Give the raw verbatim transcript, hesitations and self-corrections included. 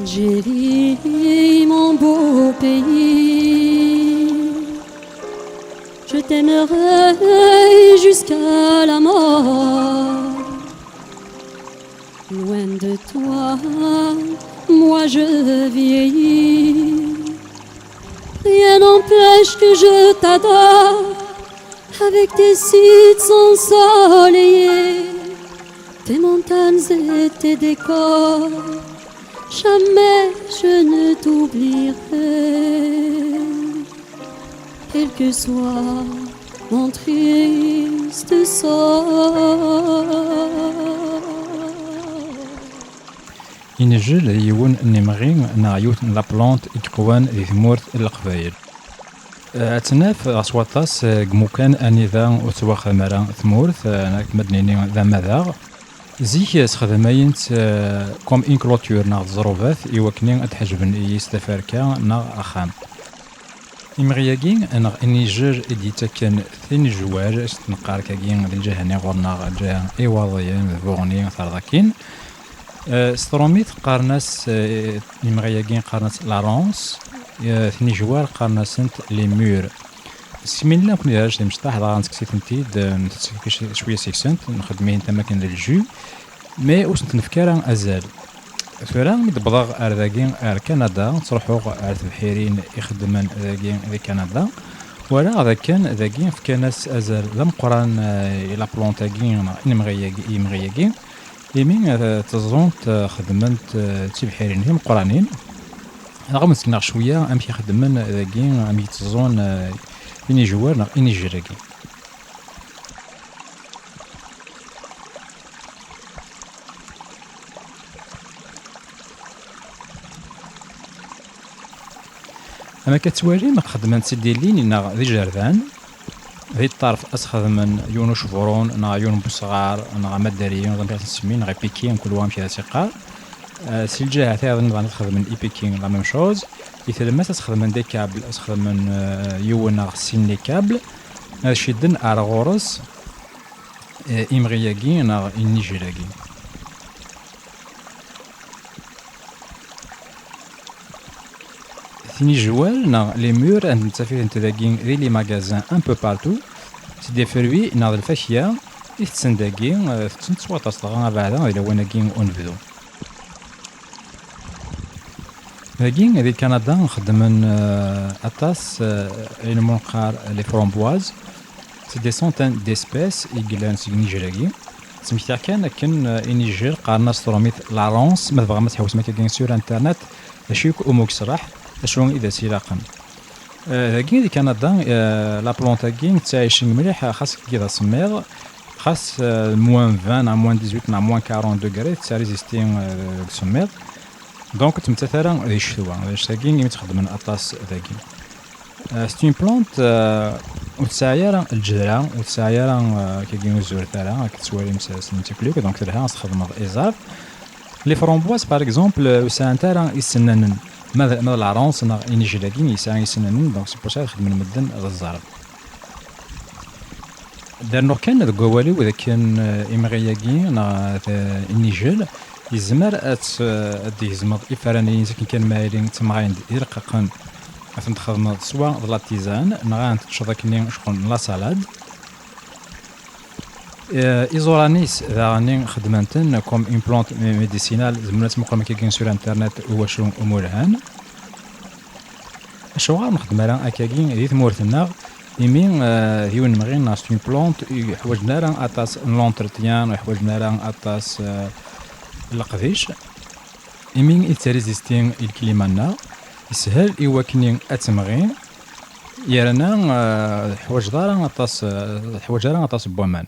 Algérie, mon beau pays, je t'aimerai jusqu'à la mort. Loin de toi, moi je vieillis. Rien n'empêche que je t'adore avec tes sites ensoleillés, tes montagnes et tes décors. Jamais je ne t'oublierai, quel que soit mon triste sort. Inijel d yiwen n imɣi neɣ yiwet n la plante i yeqwan di tmurt n Leqbayel. Eh, ad tt-naf ɣas waṭas, eh, deg imukan anida ur tettwaxdam ara tmurt, eh, neɣ akken ma d-nini d amadaɣ. Zik, eh, sxedmayen-tt, eh, comme une clôture neɣ d ẓrubat i wakken ad d-ḥejben yis taferka neɣ axxam. Imɣi-agi neɣ inijel i d-yettaken tinejwal, s-, neqqar-k-agi di lǧiha-nni ɣur-neɣ, lǧiha Iwaḍiyen d Buɣni, terḍakin. Eh, s trumit qqaren-as, eh, imɣi-agi qqaren-as la ronce, eh, tinijwal qqaren-asent les mûres. Segmi nella nekkni d arrac d imecṭaḥ, dɣa nettekkes-itent-id, eh, ntett cwiya seg-sent, nxeddem-itent am akken d lju, mais ur sent-nefki ara azal. Tura mi d-wwḍeɣ ar dagi, ar Kanada, ttruḥuɣ ar tebḥirin ixeddmen dagi di Kanada, walaɣ d akken dagi fkan-as azal d ameqqran, eh, i la plante-agi neɣ i nemɣi-agi, i yemɣi-agi, imi, eh, tteẓẓunt, eh, xeddment, eh, d tibḥirin timeqqranin. Ad aɣ-d-ssekneɣ cwiya amek i xeddmen dagi, amek i tteẓẓun, eh, inijwal neɣ inijel-agi. Am akka tettwalim, xeddmen-tt-id di llin neɣ di jardin. Di ṭṭerf ad sxedmen yiwen ucburun neɣ yiwen n usɣar neɣ amadari, neɣ amek ara t-nsemmi, neɣ ipiki, mkul wa amek ara s-iqqar. Eh, si lǧiha tayeḍ nniḍen ad xedmen ipiki, la même chose. Di tlemmast ad sxedmen des câbles, ad sxedmen, eh, yiwen neɣ sin les câbles, ad cidden ar ɣur-s, eh, imɣi-agi neɣ inijel-agi. Tinijwal neɣ les mûres ad nettaf-itent dagi di les magasins un peu partout. C'est des fruits neɣ d lfakya i tetten dagi, eh, tetten s waṭas dɣa abeɛda di lawan-agi unebdu. Dagi di Kanada xeddmen, eh, aṭas, eh, ayen umi neqqar les framboises. C'est des centaines d'espèces i yellan seg inijel-agi. Ttmektiɣ kan akken, eh, inijel qqaren-as s trumit la ronce, ma tebɣam ad tḥewsem akkagi sur internet, acu yakk umi ur yeṣlaḥ, acu i d as-ilaqen. Eh, dagi di Kanada, eh, la plante-agi tettɛici mliḥ, xas deg yiḍ asemmiḍ, xas, eh, moins vingt neɣ moins dix-huit neɣ moins quarante degrés, tettarizisti, eh, deg usemmiḍ. Donc, ur ttmettat ara di ccetwa, d anect-agi imi tt-xeddmen aṭas dagi. Euh, c'est une plante, euh, ur tesɛi ara lǧedra, ur tesɛi ara, euh, kagi ur tzuret ara, akka tettwalim s, s lemtiklik, donc telha ad s-txedmeḍ iẓerb. Les framboises, par exemple, euh, ur sɛint ara isennanen. Ma d, ma d la ronce neɣ inijel-agi yesɛa isennanen, donc c'est pour ça i xeddmen medden d zzerb. Dernuɣ kan deg wawal-iw d akken, eh, imɣi-agi neɣ, eh, inijel yezmer ad t-, ad d-gezmeḍ iferranen-is akken kan ma yili ttemɣayen d irqaqen, ad ten-txedmeḍ swa d la tisane neɣ ad ten-teččeḍ akkenni ccɣel n la salade. Eh, iẓuran-is daɣenni xeddmen-ten comme une plante mé-, médicinale, tzemrem ad tmuqlem akkagi sur internet i wacu umi lhan. Acuɣer ur nxeddem ara akkagi di tmurt-nneɣ? Imi, eh, d yiwen n imɣi neɣ c'est une plante ur yeḥwaǧen ara aṭas n l'entretien, ur yeḥwaǧen ara aṭas, eh, n leqdic. Imi i tettarizisti i lklima-nneɣ, yeshel i wakken ad temɣi, yerna, eh, ur teḥwaǧeḍ ara aṭas, eh, ur teḥwaǧ ara aṭas n waman.